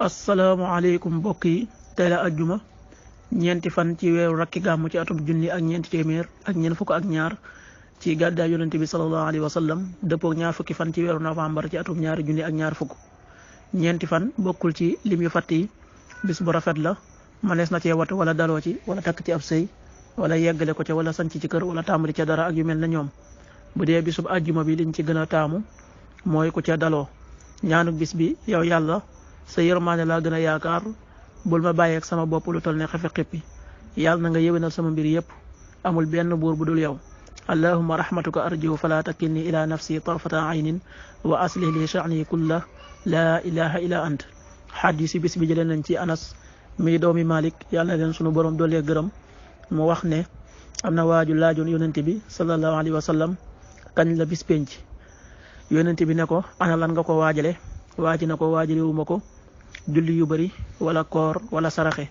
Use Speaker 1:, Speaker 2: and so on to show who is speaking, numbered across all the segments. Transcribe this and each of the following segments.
Speaker 1: asalaamaaleykum mbokk yi tey la ajjuma ñeenti fan ci weeru rakki gàmmu ci atum junni ak ñeenti téeméer ak ñeent fukk ak ñaar ci gàddaay yonente bi sallallahu alayhi wa sallam dëppook ñaar fukki fan ci weeru novembre ci atum ñaari junni ak ñaar fukk. ñeenti fan bokkul ci lim yu fàtt yi bis bu rafet la manees na cee watu wala daloo ci wala takk ci ab sëy wala yeggale ko ca wala sanc ci kër wala tàmbali ca dara ak yu mel na ñoom. bu dee bisub ajjuma bi liñ ci gën a taamu mooy ku ca daloo ñaanuk bis bi yow yàlla sa yërmaane laa gën a yaakaar bul ma bàyyeeg sama bopp lu tol ne xefe xippi yàlla na nga yéwénal sama mbir yépp amul benn buur bu dul yow. allahumma rahmatuka arjihu fala takkinni ila nafsi tarfata aynin wa aslih li sha'ni kulla laa ilaha illa ant. xadis yi bis bi jëlee nañ ci anas mi doomi malik yàlla na leen sunu borom doolee gërëm mu wax ne am na waaju laajoon yonente bi sallallahu alayhi wa sallam kañ la bis penc yonente bi ne ko ana lan nga ko waajale waaji na ko waajalewuma ko julli yu bari wala koor wala saraxe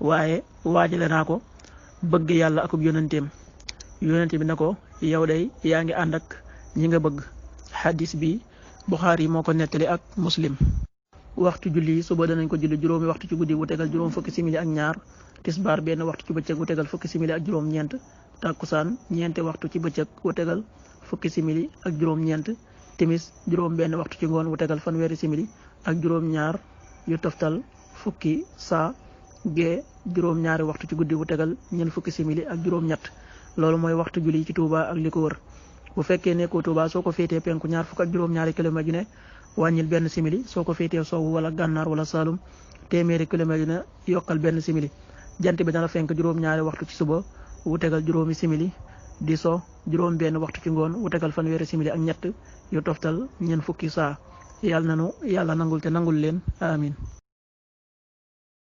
Speaker 1: waaye waajale naa ko bëgg yàlla akub yonenteem. yonente bi ne ko yow day yaa ngi ànd ak ñi nga bëgg. xadis bi Buxaari moo ko nettali ak Muslim. waxtu julli suba danañ ko julli juróomi waxtu ci guddi bu tegal juróom fukki simili ak ñaar, tisbaar benn waxtu ci bëccëg bu tegal fukki simili ak juróom ñeent, takkusaan ñeenti waxtu ci bëccëg bu tegal fukki simili ak juróom ñeent, timis juróom benn waxtu ci ngoon bu tegal fanweeri simili ak juróom ñaar yu toftal fukki saa, gee juróom ñaari waxtu ci guddi bu tegal ñeent fukki simili ak juróom ñett. loolu mooy waxtu julli ci Touba ak li ko wër. bu fekkee nekkoo Touba soo ko féetee penku ñaar fukk ak juróom ñaari kilomètre yu ne wàññil benn simili, soo ko féetee sowwu wala gànnaar wala Saalum téeméeri kilomètre yu ne yokkal benn simili. jant bi dana fenk juróom ñaari waxtu ci suba wu tegal juróomi simili, di so juróom benn waxtu ci ngoon wu tegal fanweeri simili ak ñett yu toftal ñeent fukki saa. yàlla nanu yàlla nangul te nangul leen amin.